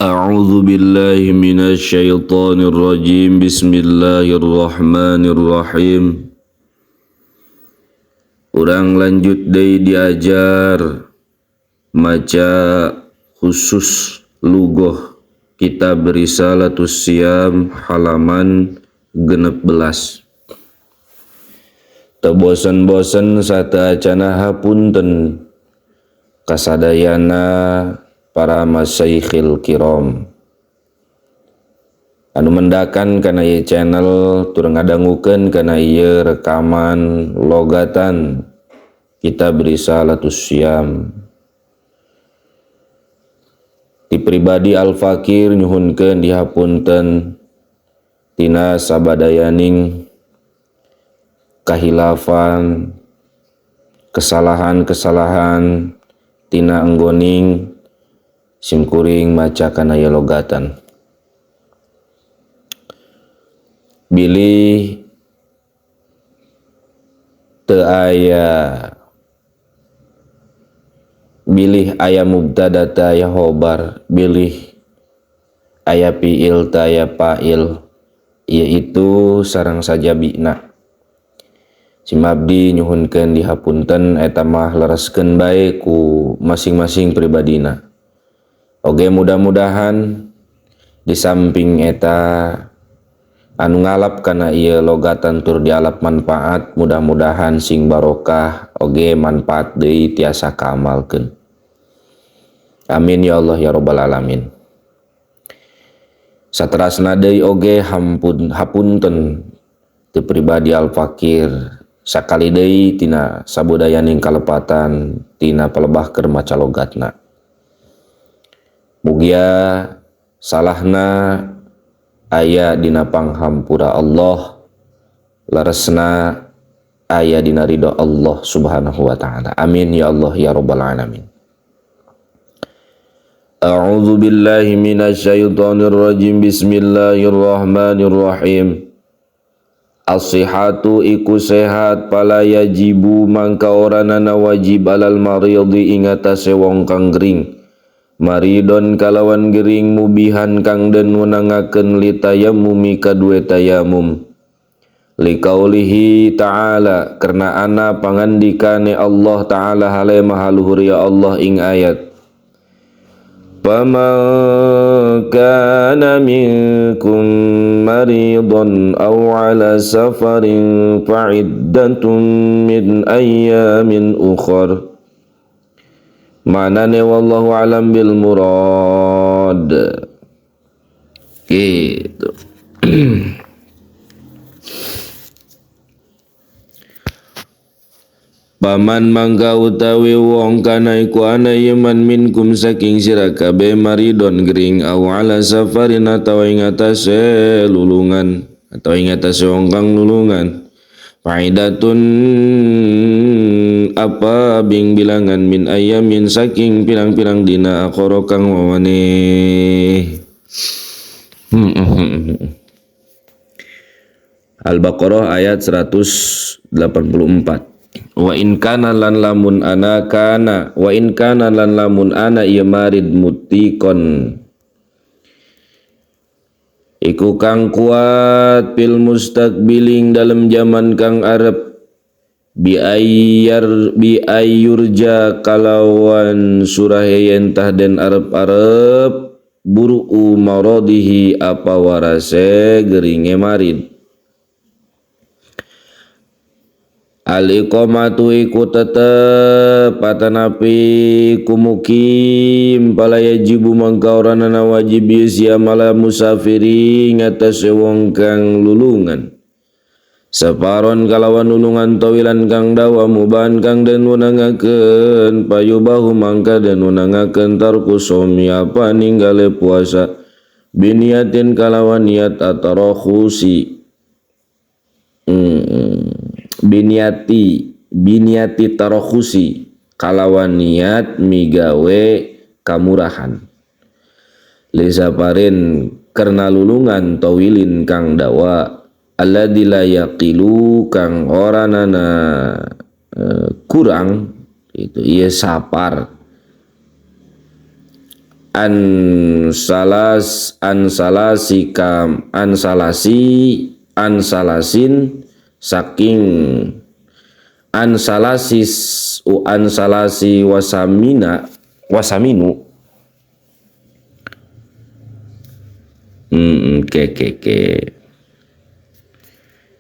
A'udzu billahi minasyaitonir rajim. Bismillahirrahmanirrahim. Urang lanjut deui diajar maca khusus lugoh Kitab Risalatus Siyam halaman 16. Teu bosen-bosen sateuacana hapunten kasadayana para masyaikhil kiram anu mendakan kana ieu channel tur ngadangukeun kana ieu rekaman logatan Kitab Risalatus Siyam. Ti pribadi Al-Fakir nyuhunkeun dihapunten tina sabadayaning kahilafan, kesalahan-kesalahan tina enggoning simkuring maca kana ieu logatan. Bilih teu aya, bilih aya mubtada teu aya khobar, bilih aya fiil teu aya fa'il, yaitu sareng sajabina. Simabdi nyuhunkeun dihapunten eta mah lereskeun bae ku masing-masing pribadina. Oge mudah-mudahan di samping eta anu ngalap kana ieu logatan tur dialap manfaat, mudah-mudahan sing barokah oge manfaat deui tiasa kaamalkeun. Amin ya Allah ya rabbal alamin. Saterasna deui oge hapunten teu pribadi Al-Fakir sakali deui tina sabudayaning kalepatan tina palebah keur maca logatna. Mugia salahna aya dina panghampura Allah, leresna aya dina ridho Allah Subhanahu wa taala. Amin ya Allah ya rabbal alamin. A'udzu billahi minasyaitonir rajim. Bismillahirrahmanirrahim. As-sihhatu iku sehat pala yajibu mangka ora nana wajib alal maridi ing atase wong kang gering. Maridon kalawan gering mubihan kang den wenangakeun litayamumi kadue tayamum. Liqaulihi ta'ala karena ana pangandikane Allah ta'ala hale maha luhur ya Allah ing ayat. Faman kana minkum maridon aw ala safarin fa'iddatun min ayyamin ukhar. Manane wallahu alam bil murad. Gitu. Paman mangka utawi wong kana iku ana yeman minkum saking sira kabeh maridon gering aw ala safarin atawa ing atase lulungan atau ing atase wong kang lulungan. Faidatun apa bing bilangan min ayamin saking pirang-pirang dina akhara kang wawane. Al-Baqarah ayat 184. Wa in kana lan lamun ana kana wa in kana lan lamun ana ieu marid mutikon iku kang kuat fil mustaqbiling dalam jaman kang arep bi ayyurja kalawan surah yen tah den arep-arep buru maradihi apa warase geringe marid. Al iqamatu iku tetep patanapi kumukim pala yajibu mangka ora nana wajib sia mala musafiri ngatasé wong kang lulungan. Saparon kalawan lulungan tawilan kang dawa muban kang den wenangakeun payubahu mangka den wenangakeun tarku somi apa ninggale puasa biniatin kalawan niat atarahusi. Biniati tarohusi kalawan niat migawe kamurahan lisafarin karena lulungan tawilin kang dawa alladzi la yaqilu kang ora nana kurang itu ieu sapar. An salas an salasi kam an salasi an salasin saking an salasis u an salasi wasamina wasaminu ke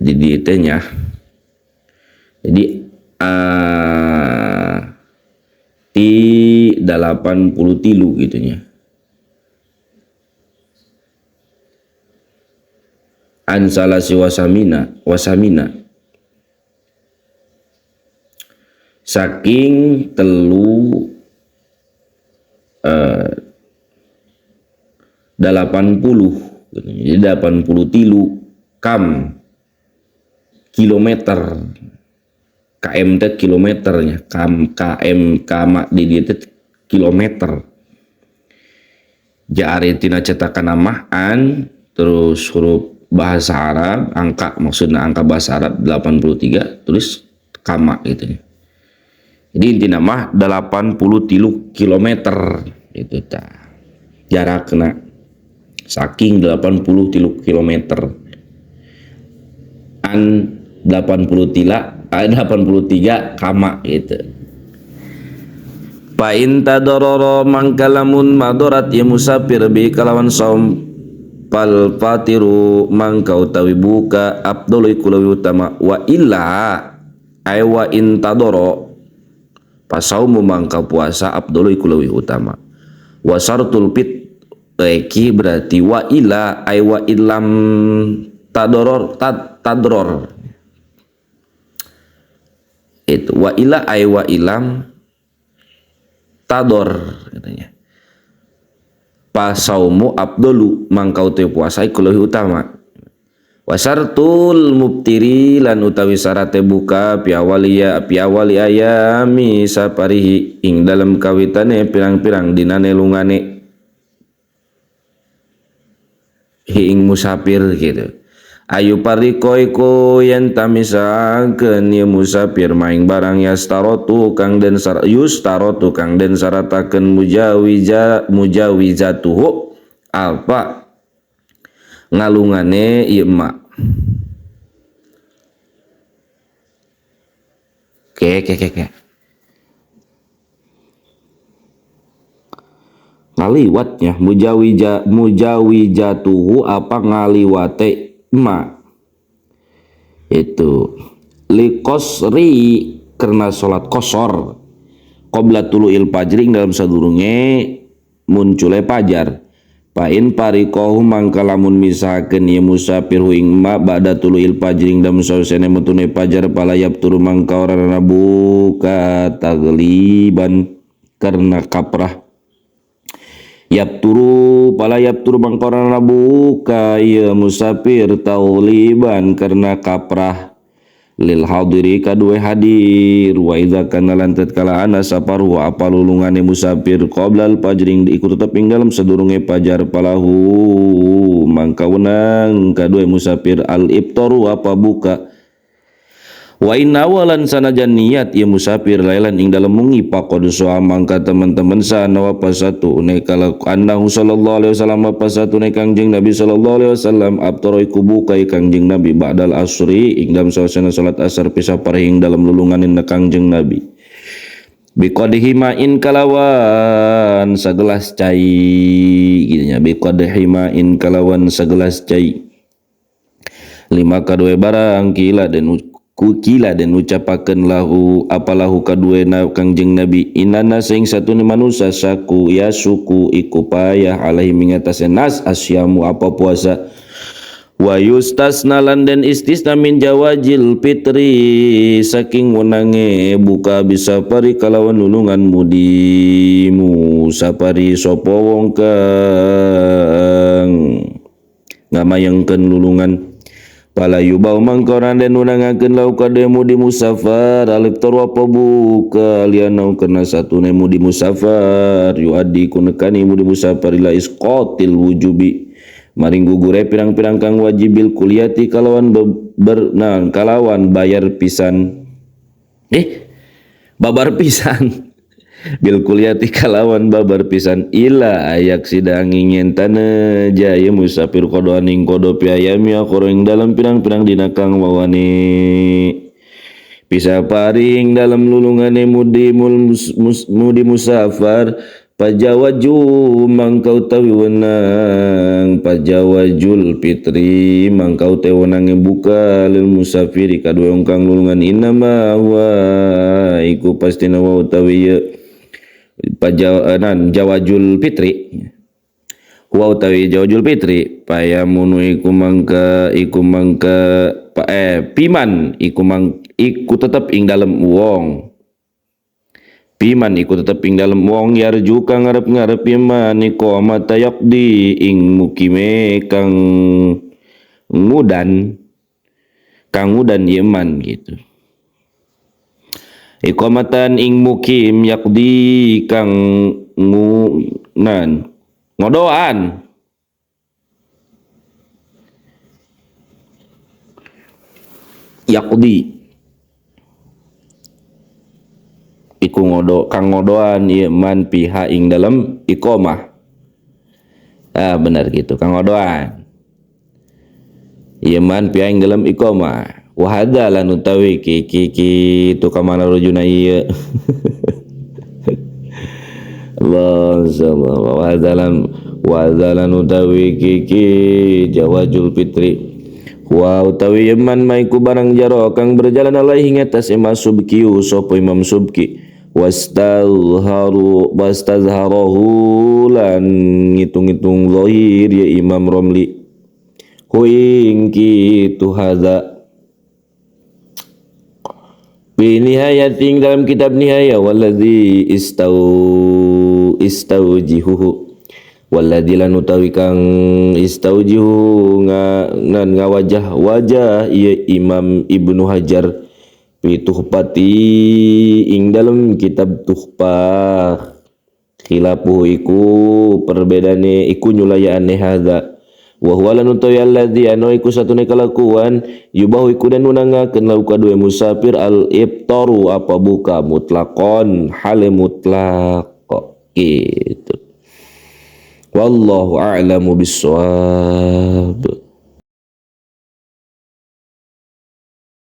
di dieu nya. Jadi ti 83 gitu nya. An salasi wasamina wasamina saking telu 80 gitu. Jadi 83 kam kilometer, KM teh kilometernya, kam KM kama di dieu teh kilometer. Jari tina cetakan nama an terus huruf bahasa Arab, angka maksudnya angka bahasa Arab 83 tulis kama gitu. Jadi inti nama 83 kilometer itu ta jarakna saking 83 kilometer an 83 kama gitu. Fa in tadarara mangkalamun madorat ya musafir bi kalawan saum pal fatiru mangka utawi buka abdul iku leuwih utama wa illa ay wa in tadoro pasaumu mangka puasa abdul iku leuwih utama wa syartul fit eki berarti wa illa ay wa illam tadoror tadror itu wa illa ay wa ilam tador katanya pasaumu abdulu mangka utawi puasa iku leuwih utama wasartul mubtiri lan utawi syarate buka piawali ayami saparihi ing dalem kawitane pirang-pirang dinane lungane hi ing musafir gitu. Ayu pariko iku yen tamisakeun ye musafir maing barang yastarotu kang den yustarotu kang den saratakeun mujawizatuhu apa ngalungane ieu emak. Ke ngaliwatnya mujawijatuhu apa ngaliwate ma itu likosri karena salat kosor qabla tulu'il fajri dalam sadurunge muncule pajar fa in pariqahu mangka lamun misahakeun ye musafir ing ma ba'da tulu'il fajri dalam sausene metune pajar palayab turu mangka ora buka tagliban karena kaprah yap turu pala yap turu mangkorana buka ya musafir tauliban karena kaprah lil hadiri kadue hadir wa idza kana lan tatkala ana saparu apa lulungane musafir qoblal fajring diikut tetep ing dalem sadurunge pajar palahu mangka wenang kadue musafir al iftaru apa buka wa inna awalan sanajan niat ya musafir lailan ing dalem mungi faqad soa mangka teman-teman sana wa pasatu ne kala annahu sallallahu alaihi wasallam pasatu ne Kangjeng Nabi sallallahu alaihi wasallam abtara iku buka Kangjeng Nabi ba'dal asri ing dalem sawasana salat asar pisapar ing dalem lulunganin Kangjeng Nabi biqadhi ma'in kalawan sagelas cai gitu nya biqadhi ma'in kalawan sagelas cai lima kadue barang kila den kukila dan ucapaken lahu apalahu kadue Kangjeng Nabi inana sing satune manusa saku ya suku iku payah alaihi mingatase nas asyamu apa puasa wa yustasna lan den istisna min jawajil fitri saking wenange buka bisa pari kalawan lulungan mudi musafari sapa wong kang ngamayengkeun lulungan pala yubau mangkoran den unangakeun lau kademu di musafar alif taru apa buka lianau karena satune mudi musafar yuaddi kunekani mudi musafar ila isqatil wujubi maring gugure pirang-pirang kang wajibil kuliati kalawan kalawan bayar pisan babar pisan Bil kuliati kalawan babar pisan ila ayak sidang ingin tanah jaya musafir kodoan ing kodo piayami akhoro ing dalam pirang-pirang dina kang wawani bisa paring dalam lulungane mudi musafar pajawaju mangkau tawi wenang pajawajul fitri mangkau te wenange buka lil musafiri kadue kang lulungan inama wa iku pastina wa utawi ye pajawanan jawajul fitri wa utawi jawajul fitri payamunu iku mangka piman iku mang iku tetep ing dalem wong piman iku tetep ing dalem wong yarju kang ngarep-ngarep piman iku mata yaqdi ing mukime kang ngudan yeman gitu. Iqamatan ing mukim yaqdi kang ngunan ngodoan yaqdi iku ngodo kang ngodoan ieu man piha ing dalem iqamah. Ah benar gitu, kang ngodoan ieu man piha ing dalem iqamah. Wa hadza lan utawi ki ki ki tu kamana rujuna ieu. Allah subhanahu wa ta'ala wa hadza lan utawi ki ki jawajul fitri wa utawi yeman maiku barang jaro kang berjalan alaihi ngatas Imam Subki sapa Imam Subki wastazharu wastazharahu lan ngitung-ngitung zahir ya Imam Romli huing kitu hadza bi nihayatin dalam kitab nihaya wallazi istaujihuhu walladzi lan utawi kang istaujihu ngan ngawajah wajah ieu Imam Ibnu Hajar fi Tuhfati ing dalem kitab Tuhfah khilafuhu iku perbedane iku nyulayaane hadza wa huwa lan utawi alladzi anu iku satune kalakuan yubahu iku dan nunangakeun lau kadue musafir al iftaru apa buka mutlaqon hale mutlaq gitu. Wallahu a'lamu bissawab.